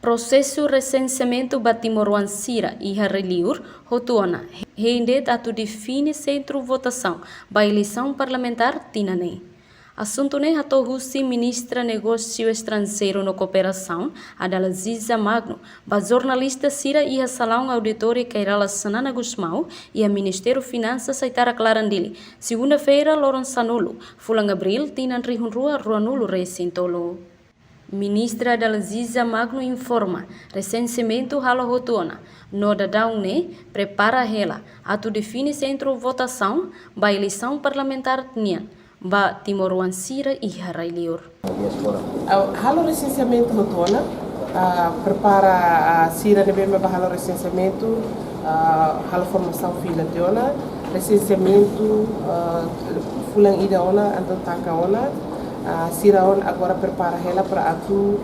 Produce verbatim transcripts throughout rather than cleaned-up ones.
Prosesu resenseamentu ba timoroan sira iha rai-liur hotu ona, hein de'it atu define sentru votasaun ba eleisaun parlamentár tinan ne'e. Asuntu ne'e hato'o husi Ministra Negósiu Estranjeiru no Kooperasaun, Adalziza Magno, ba jornalista sira iha salaun auditóriu Kay Rala Xanana Gusmão, iha Ministériu Finansas, Aitarak Laran, Dili, segunda-feira, loron sanulu, fulan Abríl, tinan rihun rua ruanulu resin tolu. Ministra Adalziza Magno informa, resenseamentu halo hotu ona, no daudaun ne'e prepara hela atu define sentru votasaun ba eleisaun parlamentár nian ba timoroan sira iha rai-liur. Ah, halo resenseamentu hotu ona, ah, prepara, ah, sira ne'ebé mak bá halo resenseamentu, ah, halo formasaun fila tiha ona, resenseamentu, ah, fulan ida ona, entaun taka ona, ah, sira ona agora prepara hela para atu,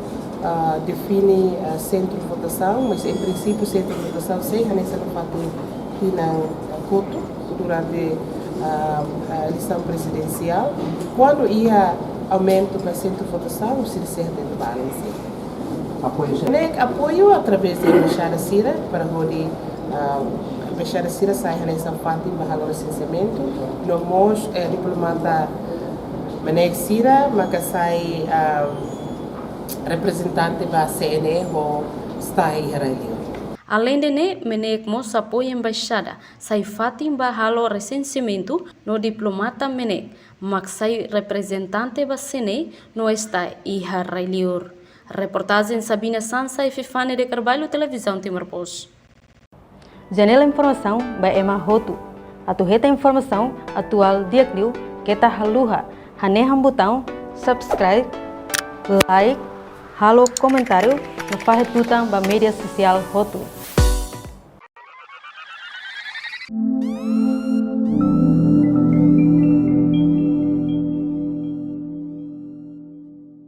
ah, define, ah, sentru votasaun, mas em princípio sentru votasaun sei hanesan nafatin tinan, ah, kotuk durante, ah, ah, eleisaun prezidensiál. Kuandu iha aumenta ba sentru votasaun, sira sei hatene balance. Apoiu sira? Ne'e apoiu através de embaixada sira para hodi, ah, embaixada sira sai hanesan fatin ba halo resenseamentu, no mós, eh, diplomata MNEK sira maka sai, ah, reprezentante ba C N E ho STAE iha rai-liur. Alende ne'e, MNEK mós apoiu embaixada sai fatin ba halo resenseamentu no diplomata MNEK mak sai reprezentante ba C N E no STAE iha rai-liur. Reportajen Sabina Sansa, Epifania de Carvalho, Televizaun Timor Post. Janela informasaun ba ema hotu. Atu hetan informasaun atuál di'ak liu, keta haluha hanehan butaun subscribe, like, halo komentáriu, no fahe tutan ba média sosiál hotu.